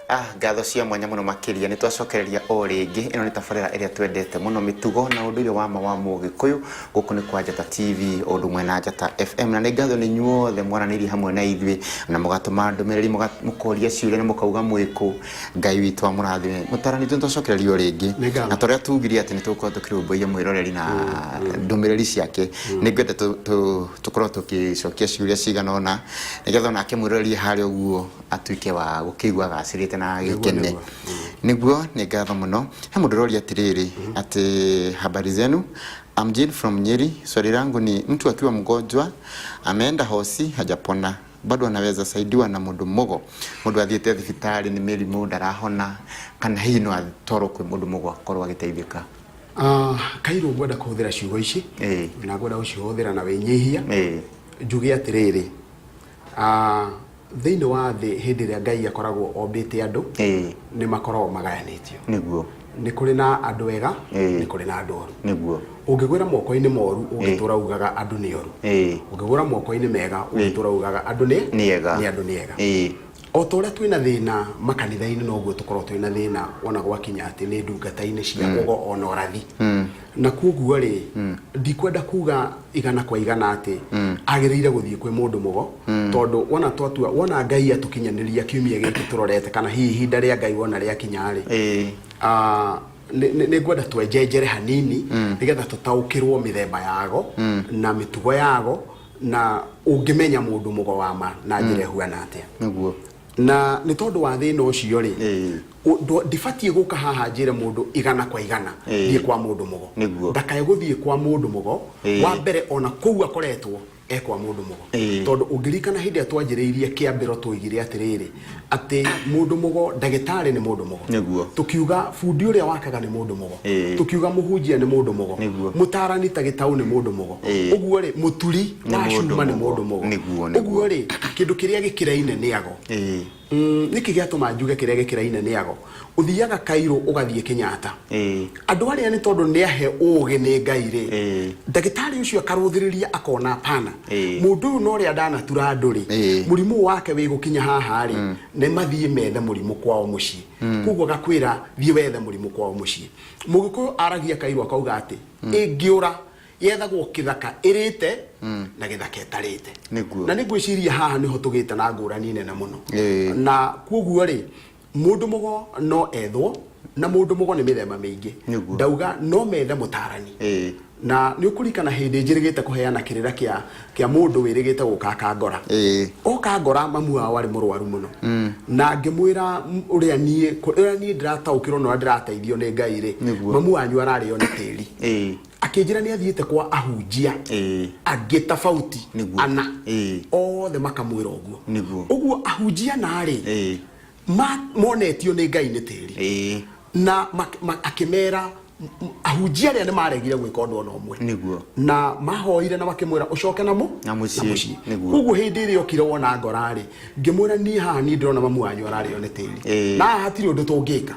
Ah, ngatho cia mwanya mũno makĩria nĩ twacokereria o rĩngĩ. Ĩno nĩ tabarĩra ĩrĩa twendete mũno, mĩtugo na ũndũire wa ma wa Mũgĩkũyũ. Gũkũ nĩ kwa Njata TV o ũndũ ũmwe na Njata FM, na nĩ ngatho nĩ inyuothe mwaranĩirie hamwe na ithuĩ na mũgatũma ndũmĩrĩri, mũkoria ciũria na mũkauga mwĩkũ. Ngai witũ amũrathime. Mũtarani witũ, nĩ twacokereria o rĩngĩ. Nĩ ngatho. Na torĩa tugire atĩ nĩ tũgũkorwo tũkĩrũmbũiya mwĩroreri na ndũmĩrĩri ciake, nĩ ngwenda tũkorwo tũgĩcokia ciũria cigana ũna nĩgetha onake mwĩroreri harĩa ũguo atuĩke wa gũkĩigua agacĩrĩte na agĩkene. Nĩguo, nĩ ngatho mũno. He mũndũ ũroria atĩrĩrĩ, atĩ habari zenu, I'm Jane from Nyeri. Swali langu ni mtu akiwa mgonjwa ameenda hosi hajapona, bado anaweza saidiwa na mũndũ mũgo? Mũndũ athiĩte thibitarĩ nĩ mĩrimũ ndarahona, kana hihi no atwarwo kwĩ mũndũ mũgo akorwo agĩteithĩka? Ah, Kairũ, ngwenda kũhũthĩra ciugo ici na ngwenda gũcihũthĩra na wĩnyihia, njuge atĩrĩrĩ, ah, thĩinĩ wa thĩ hĩndĩ ĩrĩa Ngai akoragwo ombĩte andũ, nĩ makoragwo magayanĩtio. Nĩ kũrĩ na andũ ega, nĩ kũrĩ na andũ oru. Ũngĩgwĩra moko-inĩ moru, ũngĩtũra ugaga andũ nĩ oru. Ũngĩgwĩra moko-inĩ mega, ũngĩtũra ugaga andũ nĩ Nĩ ega. Nĩ andũ nĩ ega. O ta ũrĩa twĩna thĩna makanitha-inĩ, noguo tũkoragwo twĩna thĩna wona gwakinya atĩ nĩ ndungata-inĩ cia ũgo ona ũrathi. Na koguo rĩ, ndikwenda kuga igana kwa igana atĩ agĩrĩire gũthiĩ kwĩ mũndũ mũgo, tondũ wona twatua, wona Ngai atũkinyanĩria kiumia gĩkĩ tũrorete, kana hihi ihinda rĩa Ngai wona rĩakinya rĩ, ah, nĩ ngwenda twenjenjere hanini nĩgetha tũtaũkĩrwo mĩthemba yago na mĩtugo yago, na ũngĩmenya mũndũ mũgo wa ma na njĩra ĩhuana atĩa. Na nĩ tondũ wa thĩna ũcio rĩ, ndibatiĩ gũka haha njĩre mũndũ igana kwa igana, thiĩ kwa mũndũ mũgo. Ndakae gũthiĩ kwa mũndũ mũgo. Wa mbere, ona kũu akoretwo e kwa mũndũ mũgo, tondũ ũngĩririkana hĩndĩ ĩrĩa twanjĩrĩirie kĩambĩro, twoigire atĩrĩrĩ, atĩ mũndũ mũgo, ndagĩtarĩ nĩ mũndũ mũgo, tũkiuga bundi ũrĩa wakaga nĩ mũndũ mũgo, tũkiuga mũhunjia nĩ mũndũ mũgo, mũtarani ta gĩtaũ nĩ mũndũ mũgo. Ũguo rĩ, mũturi Nĩ wa mũndũ cuma nĩ mũgo. mũndũ mũgo. Nĩguo. Ũguo rĩ, kĩndũ kĩrĩa gĩkĩraine nĩ ago. Nĩkĩ gĩatũma njuge kĩrĩa gĩkĩraine nĩ ago? Ũthiaga Cairo, ũgathiĩ Kenyatta, andũ arĩa nĩ tondũ nĩ ahe ũgĩ nĩ Ngai rĩ, ndagĩtarĩ ũcio akarũthĩrĩria akona pana mũndũ ũyũ na ũrĩa ndanatura andũ rĩ, mũrimũ wake wĩ gũkinya haha rĩ, nĩ mathiĩ methe mũrimũ kwao mũciĩ. Koguo agakwĩra thiĩ wethe mũrimũ kwao mũciĩ. Mũgĩkũyũ aragia, Kairũ, akauga atĩ ĩngĩũra yethagwo kĩthaka ĩrĩte na gĩthaka ĩtarĩte. Na nĩ ngwĩciria haha nĩho tũgĩte na ngũrani nene mũno. Na koguo rĩ, mũndũ mũgo no ethwo, na mũndũ mũgo nĩ mĩthemba mĩingĩ. Ndauga no methe mũtarani. Na nĩ ũkũririkana hĩndĩ njĩrĩgĩte kũheana kĩrĩra kĩa mũndũ wĩrĩgĩte gũka akangora. Oka ngora, mamu wao arĩ mũrwaru mũno, na ngĩmwĩra, ũrĩa niĩ ndĩrataũkĩrwo na ũrĩa ndĩrateithio nĩ Ngai rĩ, mamu wanyu ararĩo nĩ tĩri. Akĩnjĩra nĩ athiĩte kwa ahunjia angĩ tofauti ana, othe makamwĩra ũguo. Ũguo ahunjia narĩ monetio nĩ Ngai nĩ tĩri, na akĩmera ahunjia arĩa nĩ maregire gwĩka ũndũ ona ũmwe, na mahoire na makĩmwĩra ũcoke na mũ Na mũciĩ. Koguo hĩndĩ ĩrĩa okire wona ngora rĩ, ngĩmwĩra, niĩ haha niĩ ndĩrona mamu wanyu ararĩo nĩ tĩri, na haha hatirĩ ũndũ tũngĩka.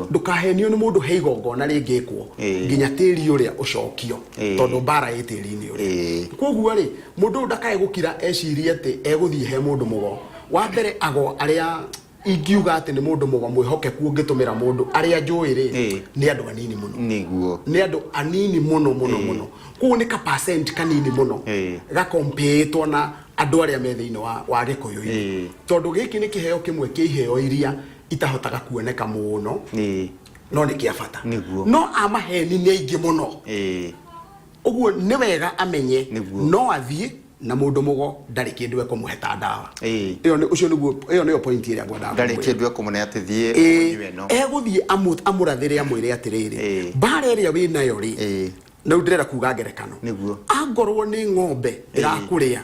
Ndũkahenio nĩ mũndũ, he igongona rĩngĩkwo nginya tĩri ũrĩa ũcokio, tondũ mbara ĩ tĩri-inĩ ũrĩa. Koguo rĩ, mũndũ ũyũ ndakae gũkira ecirie atĩ egũthiĩ he mũndũ mũgo. Wa mbere, ago arĩa ingiuga atĩ nĩ mũndũ mũgo mwĩhokeku ũngĩtũmĩra mũndũ, arĩa njũĩ rĩ, nĩ andũ anini mũno. Nĩ andũ anini mũno mũno mũno. Koguo nĩ ka percent kanini mũno gakompĩtwo na andũ arĩa me thĩinĩ wa gĩkũyũ-inĩ, tondũ gĩkĩ nĩ kĩheo kĩmwe kĩa iheo iria itahotaga kuoneka mũno, no nĩ kĩa bata. No amaheni nĩ aingĩ mũno. Ũguo nĩ wega amenye no athiĩ na mũndũ mũgo ndarĩ kĩndũ ekũmũhe ta ndawa. Ĩyo nĩ ũcio nĩguo, ĩyo nĩyo point ĩrĩa ngwendaga Ndarĩ kũmwĩra. kĩndũ ekũmũne atĩ thiĩ ũnyue no. Egũthiĩ amũrathĩre, amwĩre atĩrĩrĩ, mbara ĩrĩa wĩ nayo rĩ, na rĩu ndĩrenda kuga ngerekano, angorwo nĩ ng'ombe ĩrakũrĩa,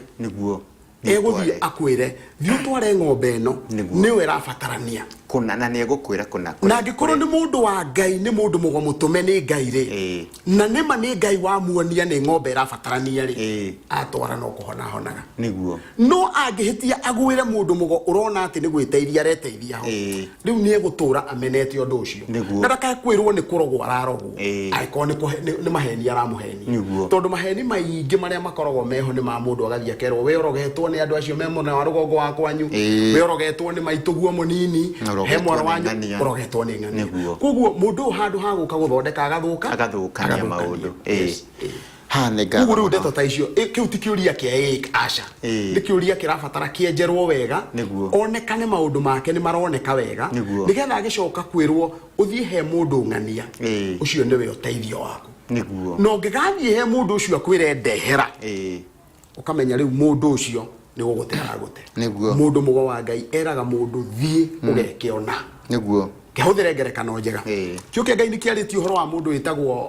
egũthiĩ akwĩre thiĩ ũtware ng'ombe ĩno, nĩyo ĩrabatarania. Kũna, na nĩ egũkwĩra kũna. Na angĩkorwo nĩ mũndũ wa Ngai, nĩ mũndũ mũgo mũtũme nĩ Ngai rĩ, na nĩma nĩ Ngai wamuonia nĩ ng'ombe ĩrabatarania rĩ, atwara no kũhona ahonaga. No angĩhĩtia agwĩre mũndũ mũgo ũrona atĩ nĩ gwĩteithia areteithia ho, rĩu nĩ egũtũra amenete ũndũ ũcio, na ndakae kwĩrwo nĩ kũrogwo ararogwo, angĩkorwo nĩ maheni aramũhenia, tondũ maheni maingĩ marĩa makoragwo meho nĩ ma mũndũ agathiĩ akerwo we ũrogetwo nĩ andũ acio me mwena wa rũgongo wa wa kwanyu. Ĩĩ. We ũrogetwo nĩ maitũguo mũnini. Na ũrogetwo He mwana nĩ wanyu ng'ania. ũrogetwo nĩ ng'ania. Nĩguo. Koguo mũndũ ũyũ handũ ha gũka gũthondeka agathũka. Agathũkania maũndũ. Ĩĩ. Yes. Ĩĩ. Ha, nĩ ngatho Koguo rĩu mũno. ndeto ta icio kĩu ti kĩũria kĩa ĩĩ aca. Ĩĩ. Nĩ kĩũria kĩrabatara kĩenjerwo wega. Nĩguo. Onekane maũndũ make nĩ maroneka wega. Nĩguo. Nĩgetha agĩcoka kwĩrwo ũthiĩ he mũndũ ng'ania. Ĩĩ. Ũcio nĩwe ũteithio waku. Nĩguo. Na ũngĩgathiĩ he mũndũ ũcio akwĩre ndehera, Ĩĩ. ũkamenya rĩu mũndũ ũcio nĩ gũgũte aragũte. Nĩguo. Mũndũ mũgo wa Ngai eraga mũndũ thiĩ ũgeke ũna. Nĩguo. Kĩhũthĩre ngerekano njega. Ĩĩ. Kĩo kĩa Ngai nĩ kĩarĩtie ũhoro wa mũndũ wĩtagwo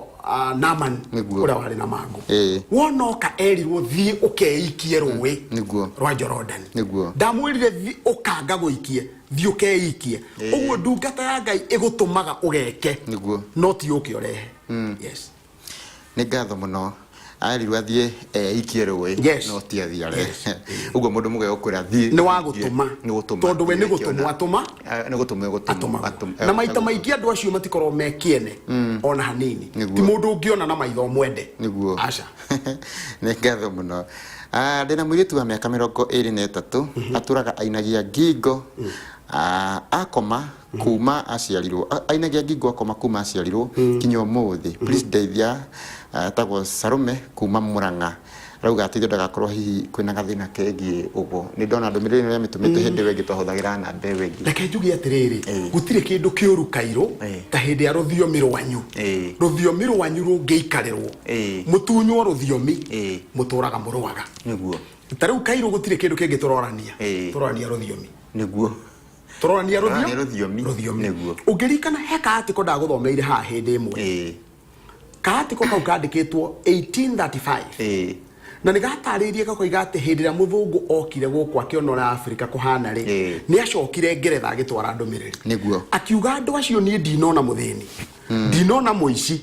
Naaman Nĩguo. ũrĩa warĩ na mangũ. Ĩĩ. Wonoka erirwo thiĩ ũkeikie rũĩ Nĩguo. rwa Jorodani. Nĩguo. Ndamwĩrire thiĩ ũkanga gũikie, thiĩ ũkeikie. Ũguo ndungata ya Ngai ĩgũtũmaga ũgeke. Nĩguo. No ti ũke ũrehe. Yes. Nĩ ngatho mũno. Aerirwo athiĩ eikie rũĩ. Yes. No ti athiĩ arehe. Yes. Ũguo mũndũ mũgĩ gũkwĩra thiĩ. Nĩ wa gũtũma. Nĩ gũtũma. Tondũ we nĩ Thiĩ weke gũtũmwo ũna. atũma. Nĩ gũtũmwo egũtũmwo. Atũmagwo. Atũm- Na maita maingĩ andũ acio matikoragwo me kĩene ona hanini. Nĩguo. Ti mũndũ ũngĩona na maitho mwende. Nĩguo. Aca. Nĩ ngatho mũno. Ndĩna mũirĩtu wa mĩaka 23 atũraga ainagia ngingo. Akoma kuma aciarirwo, ainagia ngingo akoma kuma aciarirwo kinya ũmũthĩ. Please ndeithia. Etagwo Salome kuma Murang'a. Arauga atĩ ndagakorwo hihi kwĩna gathĩna kegiĩ ũguo. Nĩ ndona ndũmĩrĩri ĩno yamĩtũmĩte hĩndĩ ĩyo ĩngĩ twahũthagĩra namba ĩyo ĩngĩ. Reke njuge atĩrĩrĩ, Ĩĩ. gũtirĩ kĩndũ kĩũru kairũ Ĩĩ. ta hĩndĩ ya rũthiomi rwanyu. Ĩĩ. Rũthiomi rwanyu rũngĩikarĩrwo, Ĩĩ. mũtunywo rũthiomi, Ĩĩ. mũtũraga mũrũaga. Nĩguo. Ta rĩu kairũ gũtirĩ kĩndũ kĩngĩ tũrorania. Ĩĩ. Tũrorania rũthiomi. Nĩguo. Tũrorania Tũrorania rũthiomi. rũthiomi. Nĩguo. Ũngĩririkana he kaatĩko ndagũthomeire haha hĩndĩ ĩmwe. Ĩĩ. Kaatĩko kau kandĩkĩtwo 1835. Ĩĩ. Na nĩ gatarĩirie gakoiga atĩ hĩndĩ ĩrĩa mũthũngũ okire gũkũ akĩona ũrĩa Afrika kũhana rĩ, Ĩĩ. nĩ acokire Ngeretha agĩtwara ndũmĩrĩri. Nĩguo. Akiuga andũ acio niĩ ndinona mũthĩni, ndinona mũici,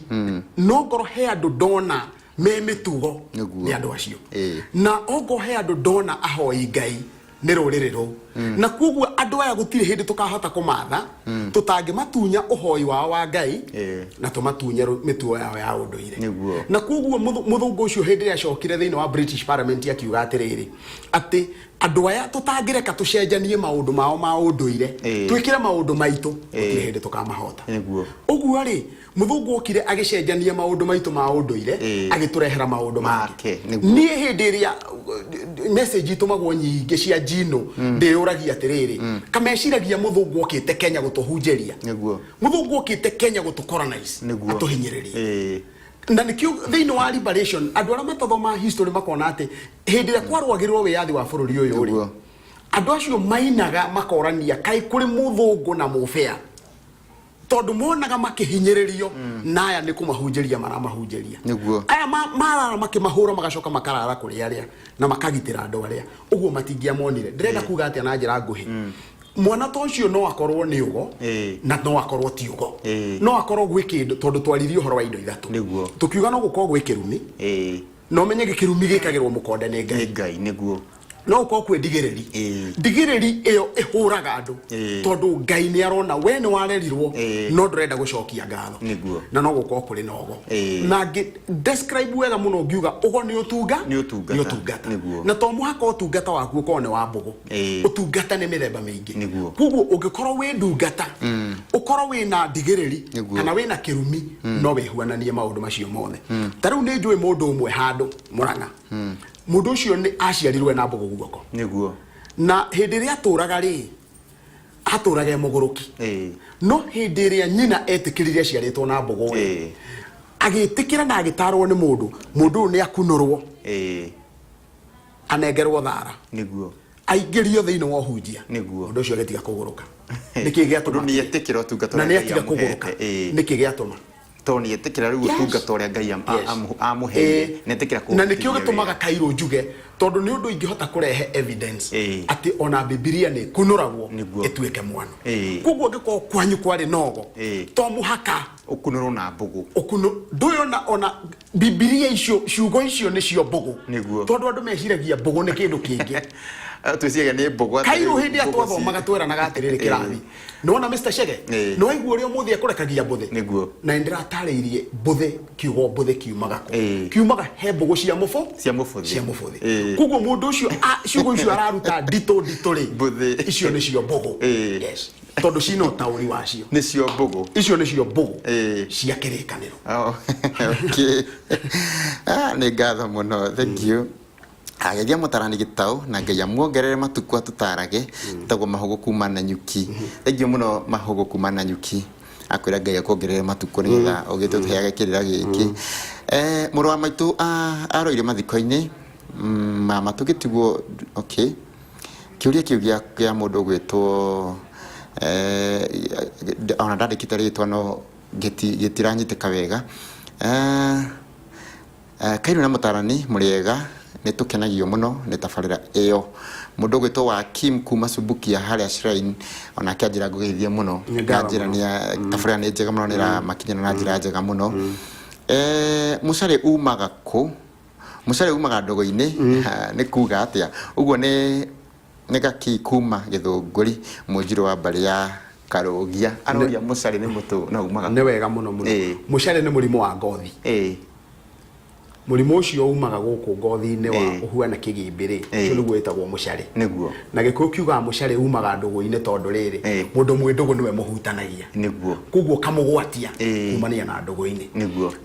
no ngorwo he andũ ndona me mĩtugo Nĩguo. nĩ andũ acio. Ĩĩ. Na ongorwo he andũ ndona ahoi Ngai nĩ rũrĩrĩ rũu. Na koguo andũ aya gũtirĩ hĩndĩ tũkahota kũmatha, tũtangĩmatunya ũhoi wao wa Ngai Ĩĩ. na tũmatunye mĩtugo yao ya ũndũire. Nĩguo. Na koguo mũthũngũ ũcio hĩndĩ ĩrĩa acokire thĩinĩ wa British Parliament akiuga atĩrĩrĩ, atĩ andũ aya tũtangĩreka tũcenjanie maũndũ mao ma ũndũire, Ĩĩ. twĩkĩre maũndũ maitũ, Ĩĩ. gũtirĩ hĩndĩ tũkamahota. Nĩguo. Ũguo rĩ, mũthũngũ okire agĩcenjania maũndũ maitũ ma ũndũire, Ĩĩ. agĩtũrehera maũndũ Make, make. nĩguo. Niĩ hĩndĩ ĩrĩa message itũmagwo nyingĩ cia njino, ndĩyũragia atĩrĩrĩ, kameciragia mũthũngũ okĩte Kenya gũtũhunjĩria. Nĩguo. Mũthũngũ okĩte Kenya gũtũcolonize, Nĩguo. atũhinyĩrĩrie. Ĩĩ. Na nĩkĩo thĩinĩ wa liberation andũ arĩa matathomaga history makona atĩ hĩndĩ ĩrĩa kwarũagĩrĩrwo wĩyathi wa bũrũri ũyũ rĩ, Nĩguo. andũ acio mainaga makorania kaĩ kũrĩ mũthũngũ na mũbĩa, tondũ monaga makĩhinyĩrĩrio na aya nĩ kũmahunjĩria maramahunjĩria. Nĩguo. Aya marara makĩmahũra magacoka makarara kũrĩ arĩa na makagitĩra andũ arĩa ũguo matingĩamonire. Ndĩrenda kuga atĩa na njĩra nguhĩ, mwana ta ũcio no akorwo nĩ ũgo Ĩĩ. na no akorwo ti ũgo. Ĩĩ. No akorwo gwĩ kĩndũ, tondũ twaririe ũhoro wa indo ithatũ. Nĩguo. Tũkiuga no gũkorwo gwĩ kĩrumi. Ĩĩ. Na ũmenye gĩkĩrumi gĩkagĩrwo mũkonde nĩ Ngai. Nĩ Ngai, nĩguo. No ũkorwo kwĩ ndigĩrĩri. Ĩĩ. Ndigĩrĩri ĩyo ĩhũraga andũ. Ĩĩ. Tondũ Ngai nĩ arona we nĩ warerirwo Ĩĩ. no ndũrenda gũcokia ngatho. Nĩguo. Na no gũkorwo kũrĩ na ũgo. Ĩĩ. Na ngĩ describe wega mũno ngiuga ũgo nĩ ũtunga, Nĩ ũtungata. nĩ ũtungata. Nĩguo. Na to mũhaka ũtungata waku ũkorwo nĩ wa mbũgũ. Ĩĩ. Ũtungata nĩ mĩthemba mĩingĩ. Nĩguo. Koguo ũngĩkorwo wĩ ndungata, ũkorwo wĩna ndigĩrĩri Nĩguo. kana wĩna kĩrumi, no wĩhuananie maũndũ macio mothe. Ta rĩu nĩ njũĩ mũndũ ũmwe handũ Mũrang'a. Mũndũ ũcio nĩ aciarirwo ena mbũgũ guoko. Nĩguo. Na hĩndĩ ĩrĩa atũraga rĩ, atũraga e mũgũrũki. Ĩĩ. No hĩndĩ ĩrĩa nyina etĩkĩrire aciarĩtwo na mbũgũ rĩ, Ĩĩ. agĩtĩkĩra na agĩtarwo nĩ mũndũ, mũndũ ũyũ nĩ akunũrwo. Ĩĩ. Anengerwo thara. Nĩguo. Aingĩrio thĩinĩ wa ũhunjia. Nĩguo. Mũndũ ũcio agĩtiga kũgũrũka. Nĩkĩ gĩatũma? Ũndũ nĩ etĩkĩra ũtungata Na ũrĩa nĩ Ngai atiga kũgũrũka. amũhete. Ĩĩ. Nĩkĩ gĩatũma? Tondũ nĩ etĩkĩra rĩu Yes. ũtungata ũrĩa Ngai Yes. amũheire. Ĩĩ. Nĩ etĩkĩra Na nĩkĩo kũũrutithia gĩtũmaga wĩra. kairũ njuge, tondũ nĩ ũndũ ingĩhota kũrehe evidence Ĩĩ. atĩ ona Bibilia nĩ ĩkunũragwo Nĩguo. ĩtuĩke mwano. Ĩĩ. Koguo angĩkorwo kwanyu kwarĩ na ũgo, Ĩĩ. to mũhaka Ũkunũrwo na mbũgũ. Ũkunũ, ndũĩ ona Bibilia icio, ciugo icio nĩcio mbũgũ. Nĩguo. Tondũ andũ meciragia mbũgũ nĩ kĩndũ kĩngĩ. Twĩciria nĩ mbũgũ atĩ Kairũ rĩu hĩndĩ ĩrĩa mbũgũ twathomaga tweranaga atĩrĩrĩ kĩrathi, nĩwona Mr. Chege, nĩwaigua ũrĩa ũmũthĩ ekũrekagia mbũthĩ? Nĩguo. Na nĩndĩratarĩirie mbũthĩ, kiugo mbũthĩ kiumaga kũ? Kiumaga he mbũgũ cia mũbũ, Cia mũbũthĩ. cia mũbũthĩ. Koguo mũndũ ũcio ciugo icio araruta nditũ nditũ rĩ, Mbũthĩ. icio nĩcio mbũgũ. Yes, tondũ cina ũtaũri wacio. Nĩcio mbũgũ. Icio nĩcio mbũgũ cia kĩrĩkanĩro. Oh, okay. Ah, nĩ ngatho mũno, thank you. Ageria mũtarani gĩtaũ na Ngai amuongerere matukũ atũtarage. Tagwo Mahũgũ kuma Nanyuki. Thank you mũno Mahũgũ kuma Nanyuki, akwĩra Ngai akuongerere matukũ nĩgetha ũgĩtũheage kĩrĩra gĩkĩ. Mũrũ wa maitũ aroire mathiko-inĩ mama tũgĩtigwo. Okay, kĩũria kĩu gĩa mũndũ ũgwĩtwo ona ndandĩkĩte rĩtwa no gĩtiranyitĩka wega. Kairũ na mũtarani mũrĩega, nĩ tũkenagio mũno nĩ tabarĩra ĩyo. Mũndũ ũgwĩtwo wa Kim kuma Subukia harĩa Shrine, onake anjĩra ngũgeithie mũno. Nĩ ngatho Na njĩra mũno. nĩ tabarĩra nĩ njega mũno, nĩ ĩramakinyĩra na njĩra njega mũno. Mũcarĩ umaga kũ? Mũcarĩ umaga ndogo-inĩ, nĩ kuga atĩa? Ũguo nĩ gaki kuma Gĩthũngũri, mũnjirũ wa mbarĩ ya Karũgia. Aroria mũcarĩ nĩ mũtũ no umaga Nĩ wega mũno mũno. Mũcarĩ nĩ mũrimũ wa ngothi. Mũrimũ ũcio umaga gũkũ ngothi-inĩ wa ũhuana kĩgĩmbĩ rĩ, ũcio nĩguo wĩtagwo mũcarĩ. Na Gĩkũyũ kiugaga mũcarĩ umaga ndũgũ-inĩ tondũ rĩrĩ, mũndũ mwĩ ndũgũ nĩwe mũhutanagia. Koguo ũkamũgwatia kumania na ndũgũ-inĩ.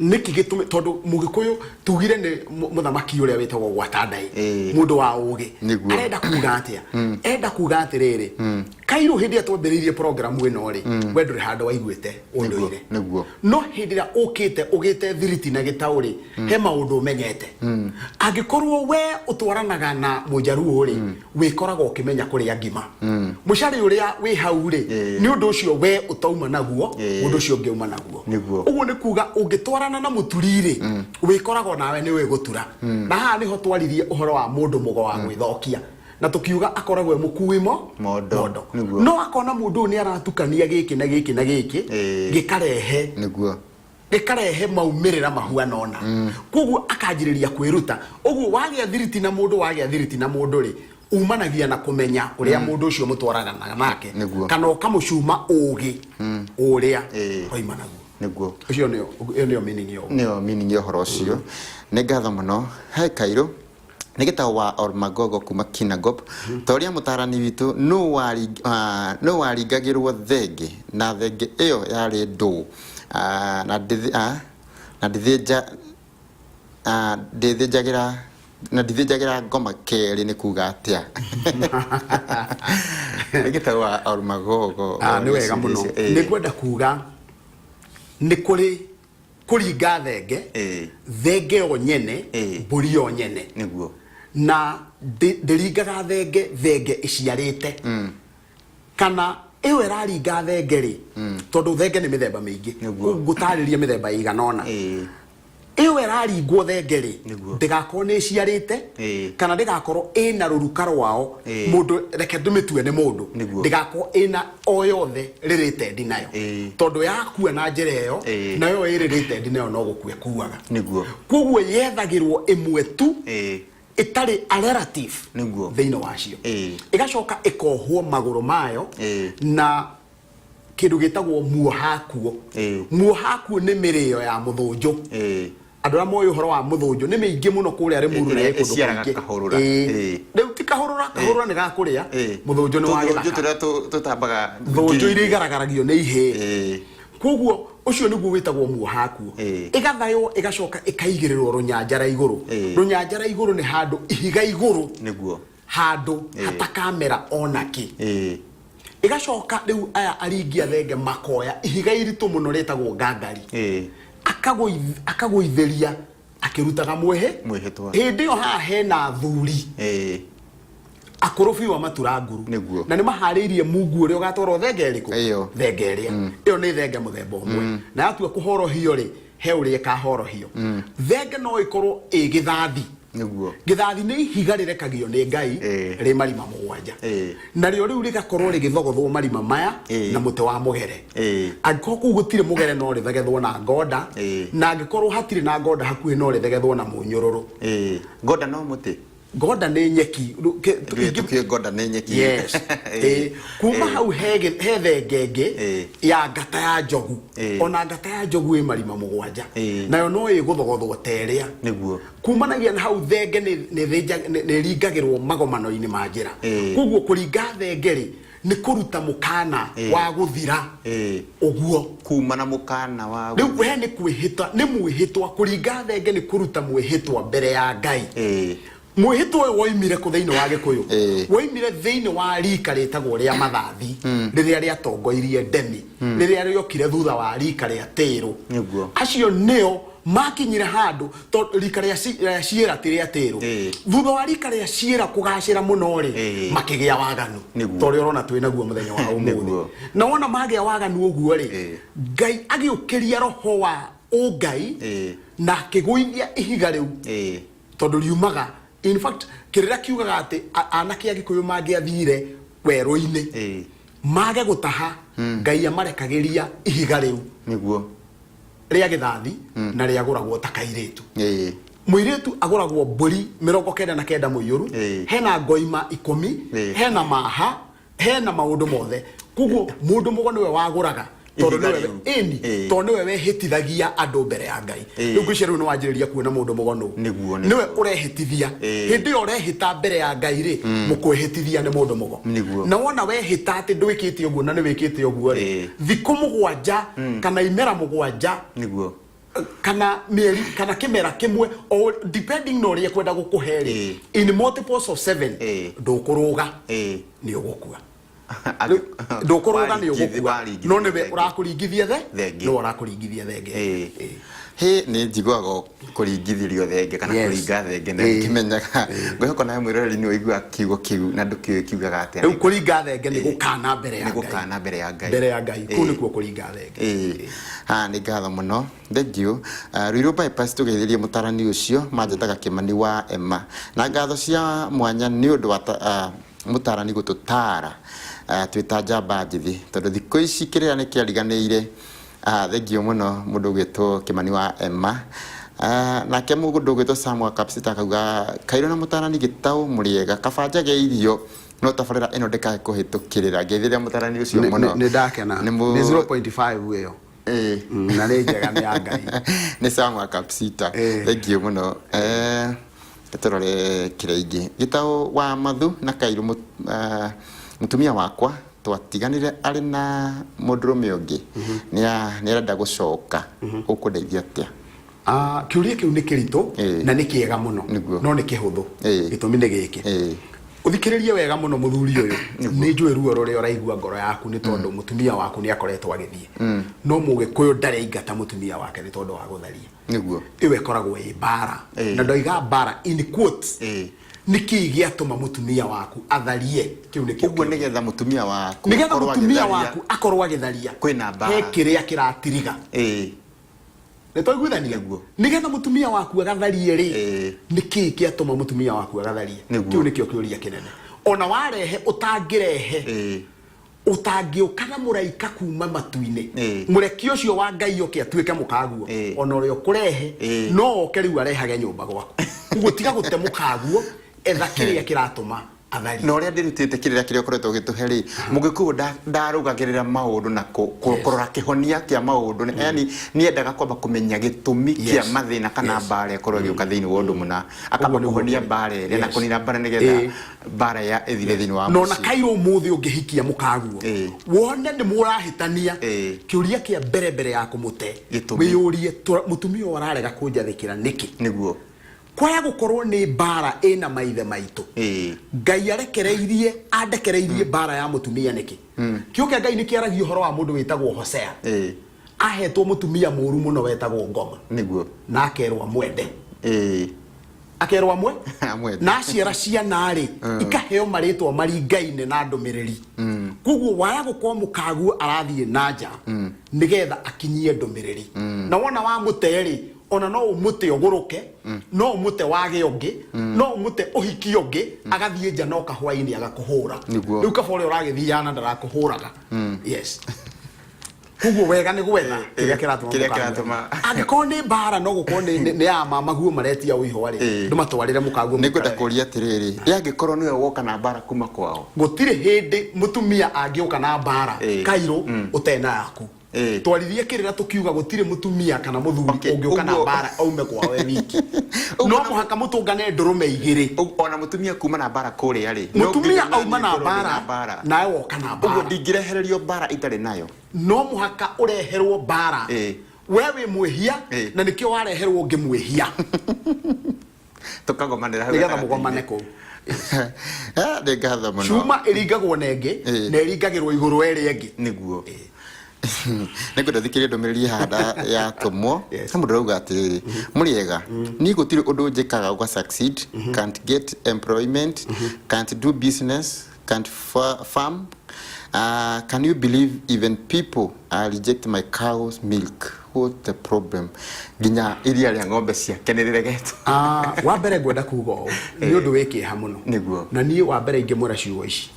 Nĩkĩ gĩtũmi? Tondũ Mũgĩkũyũ tugire nĩ mũthamaki ũrĩa wĩtagwo gwata ndai, mũndũ wa ũgĩ. Arenda kuga atĩa? Enda kuga atĩrĩrĩ, Kairũ hĩndĩ ĩrĩa twambĩrĩirie programu ĩno rĩ, we ndũrĩ handũ waiguĩte ũndũire. No hĩndĩ ĩrĩa ũkĩte ũgĩte thiriti na gĩtaũ rĩ, he maũndũ ũmenyete. Angĩkorwo we ũtwaranaga na mũjaruo rĩ, wĩkoraga ũkĩmenya kũrĩa ngima. Mũcarĩ ũrĩa wĩ hau rĩ, nĩ ũndũ ũcio we ũtauma naguo, mũndũ ũcio ũngĩ auma naguo. Ũguo nĩ kuga ũngĩtwarana na mũturi rĩ, wĩkoraga nawe nĩ ũĩ gũtura. Na haha nĩho twaririe ũhoro wa mũndũ mũgo wa gwĩthokia. Na tũkiuga akoragwo e mũkui Mondo. mondo. No akona mũndũ ũyũ nĩ aratukania gĩkĩ na gĩkĩ na gĩkĩ, gĩkarehe gĩkarehe maumĩrĩra mahuana ũna. Koguo akanjĩrĩria kwĩruta. Ũguo wagĩa thiriti na mũndũ, wagĩa thiriti na mũndũ rĩ, umanagia na kũmenya ũrĩa mũndũ ũcio mũtwaranaga nake, kana ũkamũcuma ũgĩ ũrĩa oima naguo. Ũcio nĩyo, ĩyo nĩyo meaning ya ũguo. Nĩyo meaning ya ũhoro ũcio. Nĩ ngatho mũno. He Kairũ nĩ gĩtao wa Ormagogo kuma Kinangop. Ta ũrĩa mũtarani witũ, nũ waringagĩrwo thenge na thenge ĩyo yarĩ ndũ, na na ndithĩnja, ndĩthĩnjagĩra na ndithĩnjagĩra ngoma kerĩ nĩ kuga atĩa? Nĩ gĩtao wa Ormagogo. Nĩ wega mũno. Nĩ ngwenda kuga nĩ kũrĩ kũringa thenge, thenge yo nyene, mbũri yo nyene. Na ndĩringaga thenge, thenge ĩciarĩte. Kana ĩyo ĩraringa thenge rĩ, tondũ thenge nĩ mĩthemba mĩingĩ. Ngũtarĩria mĩthemba ĩigana ũna. Ĩyo ĩraringwo thenge rĩ, ndĩgakorwo nĩ ĩciarĩte, kana ndĩgakorwo ĩna rũruka rwao, mũndũ, reke ndĩmĩtue nĩ mũndũ, ndĩgakorwo ĩna o yothe rĩrĩte nayo. Tondũ yakua na njĩra ĩyo, nayo ĩrĩrĩte nayo no gũkua ĩkuaga. Koguo yethagĩrwo ĩmwe tu, ĩtarĩ a relative thĩinĩ wacio. Ĩgacoka ĩkohwo magũrũ mayo na kĩndũ gĩtagwo muohakuo. Muohakuo nĩ mĩrĩo ya mũthũnjũ. Andũ arĩa moĩ ũhoro wa mũthũnjũ nĩ mĩingĩ mũno kũrĩa Rĩmuru na Ĩrĩa ĩ kũndũ ĩciaraga kũingĩ. kahũrũra. Rĩu ti kahũrũra, kahũrũra nĩ gakũrĩa, mũthũnjũ nĩ wa Tũthũnjũ gĩthaka. tũrĩa tũtambaga Thũnjũ ngiri. iria igaragaragia nĩ ihĩĩ. Koguo ũcio nĩguo wĩtagwo muohakuo. Ĩgathaywo ĩgacoka ĩkaigĩrĩrwo rũnyanjara igũrũ. Rũnyanjara igũrũ nĩ handũ ihiga igũrũ. Handũ hatakamera ona kĩ. Ĩgacoka rĩu aya aringi a thenge makoya ihiga iritũ mũno rĩtagwo ngangari. Akagũithĩria akĩrutaga mwĩhĩ. Mwĩhĩtwa. Hĩndĩ ĩyo haha hena athuri. Akũrũ biũ a matura nguru. Na nĩ maharĩirie mungu ũrĩa ũgatwarwo thenge ĩrĩkũ? Ĩyo. Thenge ĩrĩa. Ĩyo nĩ thenge mũthemba ũmwe. Na yatua kũhorohio rĩ, he ũrĩa ĩkahorohio. Thenge no ĩkorwo ĩ gĩthathi. Gĩthathi nĩ ihiga rĩrekagio nĩ Ngai rĩ marima mũgwanja. Narĩo rĩu rĩgakorwo rĩgĩthogothwo marima maya na mũtĩ wa mũgere. Angĩkorwo kũu gũtirĩ mũgere no rĩthegethwo na ngonda. Na angĩkorwo hatirĩ na ngonda hakuhĩ no rĩthegethwo na mũnyũrũrũ. Ngonda no mũtĩ? Ngonda nĩ nyeki. Tũkĩũĩ ngonda nĩ nyeki. Yes. Kuma hau he thenge ĩngĩ ya ngata ya njogu. Ona ngata ya njogu ĩ marima mũgwanja. Nayo no ĩgũthogothwo ta ĩrĩa. Nĩguo. Kumanagia na hau thenge nĩ ĩringagĩrwo magomano-inĩ ma njĩra. Koguo kũringa thenge rĩ, nĩ kũruta mũkana wa gũthira ũguo. Kuma na mũkana wa Rĩu we nĩ kwĩhĩta, nĩ mwĩhĩtwa, kũringa thenge nĩ kũruta mwĩhĩtwa mbere ya Ngai. Mwĩhĩtwa ũyũ woimire kũ thĩinĩ wa Gĩkũyũ? Woimire thĩinĩ wa rika rĩtagwo rĩa Mathathi, rĩrĩa rĩatongoirie Ndemi, rĩrĩa rĩokire thutha wa rika rĩa Tĩrũ. Acio nĩo makinyire handũ, tondũ rika rĩa rĩa Ciĩra ti rĩa Tĩrũ. Thutha wa rika rĩa Ciĩra kũgacĩra mũno rĩ, makĩgĩa waganu. Ta ũrĩa ũrona twĩ naguo mũthenya wa ũmũthĩ. Na wona magĩa waganu ũguo rĩ, Ngai agĩũkĩria roho wa ũngai na akĩgũithia ihiga rĩu. Tondũ riumaga, in fact, kĩrĩra kiugaga atĩ anake a Gĩkũyũ mangĩathire werũ-inĩ mage gũtaha, Ngai amarekagĩria ihiga rĩu. Rĩa gĩthathi na rĩagũragwo ta kairĩtu. Mũirĩtu agũragwo mbũri 99 mũiyũru, hena ngoima 10, hena maha, hena maũndũ mothe. Koguo mũndũ mũgo nĩwe wagũraga, tondũ Ihiga nĩwe rĩu. ĩni, tondũ nĩwe wehĩtithagia andũ mbere ya Ngai. Rĩu ngwĩciria rĩu nĩwanjĩrĩria kuona mũndũ mũgo nũ. Nĩwe ũrehĩtithia. Hĩndĩ ĩyo ũrehĩta mbere ya Ngai rĩ, mũkwĩhĩtithia nĩ mũndũ mũgo. Na wona wehĩta atĩ ndwĩkĩte ũguo na nĩwĩkĩte ũguo rĩ, thikũ mũgwanja kana imera mũgwanja kana mĩeri kana kĩmera kĩmwe, o depending na ũrĩa ekwenda gũkũhe rĩ, in multiples of 7, ndũkũrũga, nĩ ũgũkua. Ndũkũrũga nĩ ũgũkua, no nĩwe ũrakũringithia Thenge. Nĩwe ũrakũringithia thenge. Hĩ, nĩ njiguaga kũringithĩrio thenge kana kũringa thenge na ngĩmenyaga. Ngwĩhoka nawe mwĩroreri nĩ ũiguaga kiugo kĩu na ndũkĩũĩ kiugaga atĩa. Rĩu kũringa thenge nĩ gũkana mbere ya Nĩ Ngai. gũkana mbere ya Ngai. Mbere ya Ngai. Kũu nĩkuo kũringa thenge. Ha, nĩ ngatho mũno. Thank you. Ruiru bypass tũgeithĩrie mũtarani ũcio manjĩtaga Kĩmani wa Emma. Na ngatho cia mwanya nĩ ũndũ wa mũtarani gũtũtara twĩ ta njamba njĩthĩ tondũ thikũ ici kĩrĩra nĩ kĩariganĩire. Thank you mũno mũndũ ũgwĩtwo Kĩmani wa Emma. Nake mũndũ ũgwĩtwo Sam wa Kapsita akauga Kairũ na mũtarani gĩtaũ mũrĩega kaba njage irio no tabarĩra ĩno ndĩkae kũhĩtũkĩrĩra. Ngeithĩria mũtarani ũcio mũno. Nĩ ndakena. Nĩ Nĩ 0.5 ĩyo. Na nĩ njega, nĩ ya Ngai. Nĩ Sam wa Kapsita. Thank you mũno. Tũrore kĩrĩa ingĩ. Gĩtaũ wa Mathu na Kairũ mũtumia wakwa twatiganire arĩ na mũndũrũme ũngĩ. Nĩ arenda gũcoka. Ũkũndeithia atĩa? Kĩũria kĩu nĩ kĩritũ na nĩ kĩega mũno, no nĩ kĩhũthũ. Gĩtũmi nĩ gĩkĩ. Ũthikĩrĩrie wega mũno mũthuri ũyũ. Nĩ njũĩ ruo rũrĩa ũraigua ngoro yaku nĩ tondũ mũtumia waku nĩ akoretwo agĩthiĩ. No mũgĩkũyũ ndarĩ aingata mũtumia wake nĩ tondũ wa gũtharia. Ĩyo ĩkoragwo ĩ mbara. Na ndoiga mbara in quotes. Nĩ kĩĩ gĩatũma mũtumia waku atharie? Kĩu nĩkĩo Ũguo kĩũria. nĩgetha mũtumia waku Nĩgetha akorwo mũtumia agĩtharia, waku akorwo agĩtharia, kwĩna mbara. He kĩrĩa kĩratiriga. Nĩ twaiguithania? Nĩgetha mũtumia waku agatharie rĩ, nĩ kĩĩ kĩatũma mũtumia waku agatharie? Kĩu nĩkĩo kĩũria kĩnene. Ona warehe ũtangĩrehe, ũtangĩũka na mũraika kuma matu-inĩ, mũreki ũcio wa Ngai oke atuĩke mũkaguo, ona ũrĩa ũkũrehe, no oke rĩu arehage nyũmba gwaku. Ũguo tiga gũte mũkaguo, etha kĩrĩa kĩratũma atharie. Na ũrĩa ndĩrutĩte kĩrĩra kĩrĩa ũkoretwo ũgĩtũhe rĩ, mũgĩkũyũ ndarũgagĩrĩra maũndũ na kũrora kĩhonia kĩa maũndũ. Yani nĩendaga kwamba kũmenya gĩtũmi kĩa mathĩna kana mbara ĩkorwo ĩgĩũka thĩinĩ wa ũndũ mũna, akamba Ũguo nĩguo kũhonia kũrĩ. mbara ĩrĩa na kũnina mbara nĩgetha mbara ya ĩthire thĩinĩ wa Na ona mũciĩ. kairũ ũmũthĩ ũngĩhikia mũkaguo, wone nĩ mũrahĩtania, kĩũria kĩa mbere mbere ya kũmũte, Gĩtũmi. wĩyũrie, mũtumia ũyũ ararega kũnjathĩkĩra nĩkĩ? Kwaya gũkorwo nĩ mbara ĩna maithe maitũ. Ngai arekereirie, andekereirie mbara ya mũtumia nĩkĩ? Kiugo kĩa Ngai nĩ kĩaragia ũhoro wa mũndũ wĩtagwo Hosea. Ahetwo mũtumia mũru mũno wetagwo Ngoma. Na akerwo amwende. Akerwo amwe? Amwende. Na aciara ciana rĩ, ikaheo marĩtwa maringaine na ndũmĩrĩri. Koguo waya gũkorwo mũkaguo arathiĩ na nja, nĩgetha akinyie ndũmĩrĩri. Na wona wamũte rĩ, ona no ũmũte ũgũrũke, no ũmũte wage ũngĩ, no ũmũte ũhikie ũngĩ, agathiĩ nja no kahwainĩ agakũhũra. Rĩu kaba ũrĩa ũragĩthiaga na ndarakũhũraga. Yes. Koguo wega nĩ gwetha kĩrĩa kĩratũma Kĩrĩa mũkaguo. kĩratũma- Angĩkorwo nĩ mbara, no gũkorwo nĩ ya mamaguo maretia ũihwa rĩ, ndũmatwarĩre mũkaguo. Nĩ ngwenda Mũkarere. kũria atĩrĩrĩ, ĩ angĩkorwo nĩwe woka na mbara kuma kwao? Gũtirĩ hĩndĩ mũtumia angĩũka na mbara kairũ ũtena yaku. Twaririe kĩrĩra tũkiuga gũtirĩ mũtumia kana mũthuri ũngĩũka na mbara aume kwao e wiki. Ũguo No mũhaka mũtũngane ndũrũme igĩrĩ. Ona mũtumia kuma na mbara kũrĩa rĩ, no Mũtumia nginya naniĩ auma na ngorwo ndĩ mbara, mbara. Nawe woka na Ũguo mbara. ndingĩrehererio mbara itarĩ nayo. No mũhaka ũreherwo mbara. We wĩ mwĩhia, na nĩkĩo wareherwo ũngĩ mwĩhia. Tũkagomanĩra hau Nĩgetha gatagatĩ-inĩ. Mũgomane kũu. Ah, nĩ ngatho mũno. Cuma ĩringagwo na ĩngĩ, na ĩringagĩrwo igũrũ ĩrĩa ĩngĩ. Nĩguo nĩngwenda thikĩrie ndũmĩrĩri handa yatũmwo. He mũndũ ũrauga atĩrĩrĩ, mũrĩega, niĩ gũtirĩ ũndũ njĩkaga ũga succeed, can't get employment, can't do business, can't farm. Can you believe even people reject my cow's milk? What the problem? Nginya iria rĩa ng'ombe ciake nĩ rĩregetwo. Ah, wa mbere ngwenda kuga ũũ, nĩ ũndũ wĩ kĩeha mũno. Na niĩ wa mbere ingĩmwĩra ciugo ici,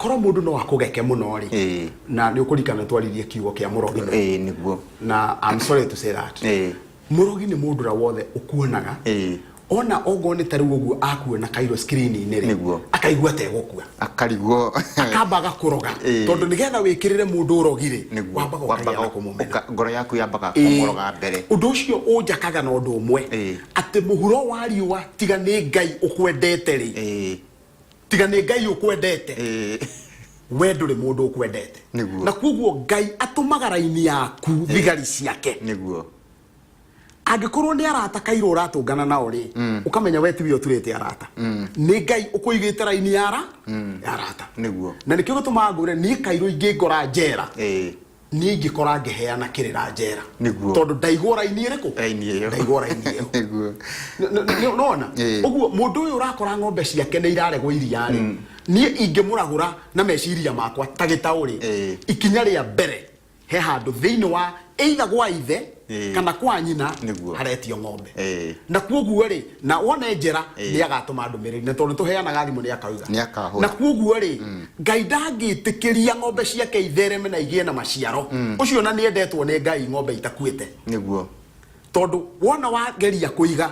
korwo mũndũ no akũgeke mũno rĩ, na nĩ ũkũririkana twaririe kiugo kĩa mũrogi. Ĩĩ, nĩguo. Na I'm sorry to say that, mũrogi nĩ mũndũ ũrĩa wothe ũkuonaga, ona ongorwo nĩ ta rĩu ũguo akuona kairũ screen-inĩ rĩ, akaigua ta egũkua. Akarigwo. Akamba agakũroga, tondũ nĩgetha wĩkĩrĩre mũndũ ũrogi rĩ, wambaga ũkagĩa na kũmũmena. Ngoro yaku yambaga kũmũroga mbere. Ũndũ ũcio ũnjakaga na ũndũ ũmwe, atĩ mũhuro wa riũa, tiga nĩ Ngai ũkwendete rĩ, tiga nĩ Ngai ũkwendete, we ndũrĩ mũndũ ũkwendete. Na koguo Ngai atũmaga raini yaku thigari ciake. Angĩkorwo nĩ arata kairũ ũratũngana nao rĩ, ũkamenya we tiwe ũturĩte arata, nĩ Ngai ũkũigĩte raini ya ara ya arata. Na nĩkĩo gĩtũmaga ngwĩre niĩ kairũ ingĩngora njera, niĩ ingĩkora ngĩheana kĩrĩra njera, tondũ ndaigwo raini ĩrĩkũ? Raini ĩyo. Ndaigwo raini ĩyo. Nona ũguo mũndũ ũyũ ũrakora ng'ombe ciake nĩ iraregwo iria rĩ, niĩ ingĩmũragũra na meciria makwa ta gĩtaũ rĩ, ikinya rĩa mbere he handũ thĩinĩ wa either gwa ithe kana kwa nyina haretio ng'ombe. Na kuoguo rĩ, na wone njera, nĩ agatũma ndũmĩrĩri, na tondũ tũheanaga thimũ nĩ akauga. Nĩ akahũra. Na kuoguo rĩ, Ngai ndangĩtĩkĩria ng'ombe ciake ithereme na igĩe na maciaro ũcio, na nĩ endetwo nĩ Ngai ng'ombe itakuĩte. Tondũ wona wageria kũiga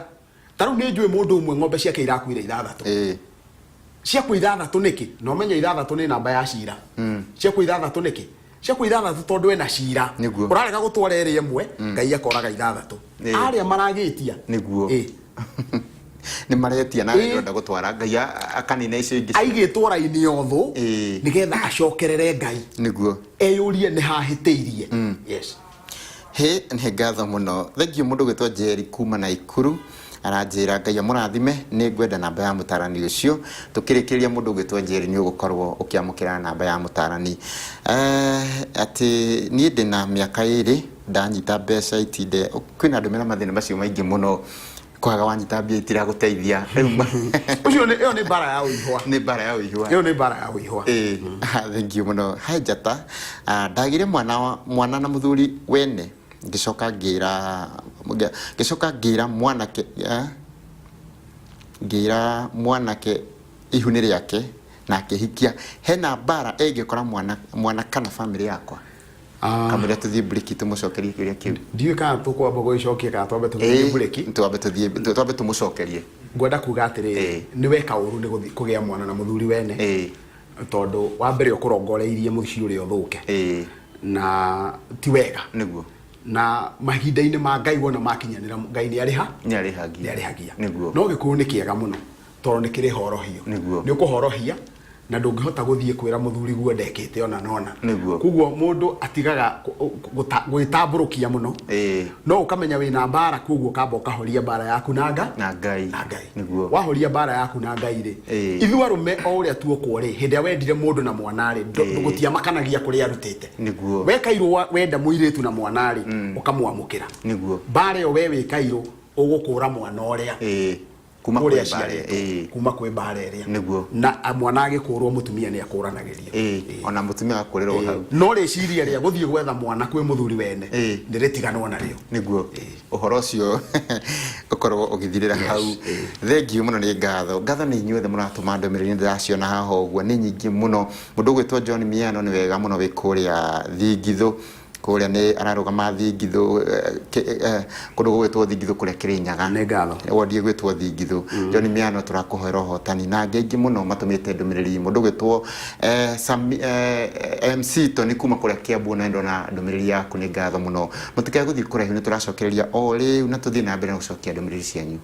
ta rĩu nĩ njũĩ mũndũ ũmwe ng'ombe ciake irakuire ithathatũ. Ciakua ithathatũ nĩkĩ? Na ũmenye ithathatũ nĩ namba ya cira. Ciakua ithathatũ nĩkĩ? Ciakua ithathatũ tondũ ena cira. Ũrarega gũtwara ĩrĩ ĩmwe, Ngai akoraga ithathatũ arĩa maragĩtia. Nĩ maretia na ndĩrenda gũtwara, Ngai akanina icio ingĩ. Aigĩtwo raini ya ũthũ nĩgetha acokerere Ngai, eyũrie nĩ hahĩtĩirie. Yes. He nĩ ngatho mũno, thank you. Mũndũ gwĩtwo Njeri kuma Naikuru aranjĩra Ngai amũrathime, nĩ ngwenda namba ya mũtarani ũcio. Tũkĩrĩkĩrĩria, mũndũ ũgwĩtwo Njeri, nĩ ũgũkorwo ũkĩamũkĩra namba ya mũtarani. Atĩ niĩ ndĩna mĩaka 2 ndanyita mbeca itinde, kwĩna andũ mena mathĩna macio maingĩ mũno, kwaga wanyita mbia itiragũteithia rĩu. Ũcio nĩ ĩyo nĩ mbara ya ũihwa. Nĩ mbara ya ũihwa. Ĩyo nĩ mbara ya ũihwa. Ĩĩ, thank you mũno. Hai njata. Ah, ndagire mwana mwana na mũthuri wene, ngĩcoka ngĩra mwanake, ngĩra mwanake ihu nĩ rĩake na akĩhikia. Hena mbara ĩngĩkora mwana mwana kana famĩlĩ yakwa? Kamũira tũthiĩ breki tũmũcokerie kĩũria kĩu. Ndiũĩ kana tũkwamba gũgĩcokia kana twambe tũgĩthiĩ breki. Twambe tũthiĩ, twambe tũmũcokerie. Ngwenda kuga atĩrĩrĩ, nĩ weka ũru nĩ gũthiĩ kũgĩa mwana na mũthuri wene, tondũ wa mbere ũkũrongoreirie mũciĩ ũrĩa ũthũke, na ti wega. Na mahinda-inĩ ma Ngai wona makinyanĩra, Ngai nĩ arĩha. Nĩ arĩhagia. Nĩ arĩhagia. No gĩkũyũ nĩ kĩega mũno tondũ nĩ kĩrĩ horohio. Nĩ ũkũhorohia na ndũngĩhota gũthiĩ kwĩra mũthuri guo ndekĩte ona nona. Koguo mũndũ atigaga gwĩtambũrũkia mũno, no ũkamenya wĩna mbara, koguo ũkamba ũkahoria mbara yaku na nga Na Ngai. Na Ngai. Wahoria mbara yaku na Ngai rĩ, ithuĩ arũme o ũrĩa tuokwo rĩ, hĩndĩ ĩrĩa wendire mũndũ na mwana rĩ, gũtiamakanagia kũrĩa arutĩte. We kairũ wenda mũirĩtu na mwana rĩ, ũkamwamũkĩra. Mbara ĩyo we wĩ kairũ ũgũkũra mwana ũrĩa Kuma kũrĩa kwĩ mbara aciarĩtwo. Kuma kwĩ mbara ĩrĩa. Na mwana agĩkũrwo mũtumia nĩ akũranagĩrio. Ona mũtumia akũrĩrwo hau. No rĩciria rĩa gũthiĩ gwetha mwana kwĩ mũthuri wene, nĩ rĩtiganwo narĩo. Nĩguo ũhoro ũcio ũkorwo ũgĩthirĩra hau. Thank you mũno, nĩ ngatho, ngatho nĩ inyuothe mũratũma ndũmĩrĩri, nĩ ndĩraciona haha ũguo nĩ nyingĩ mũno. Mũndũ ũgwĩtwo John Miano, nĩ wega mũno, wĩ kũrĩa Thingithũ. Kũrĩa nĩ ararũgama Thingithũ, kũndũ gũgwĩtwo Thingithũ kũrĩa Kĩrĩnyaga. Nĩ ngatho. Wodi ĩgwĩtwo Thingithũ. John Miano, tũrakũhoera ũhotani na angĩ aingĩ mũno matũmĩte ndũmĩrĩri. Mũndũ ũgwĩtwo MC Tony kuma kũrĩa Kiambu, na ndona ndũmĩrĩri yaku, nĩ ngatho mũno. Mũtikae gũthiĩ kũraihu, nĩ tũracokereria o rĩu na tũthiĩ na mbere na gũcokia ndũmĩrĩri cianyu.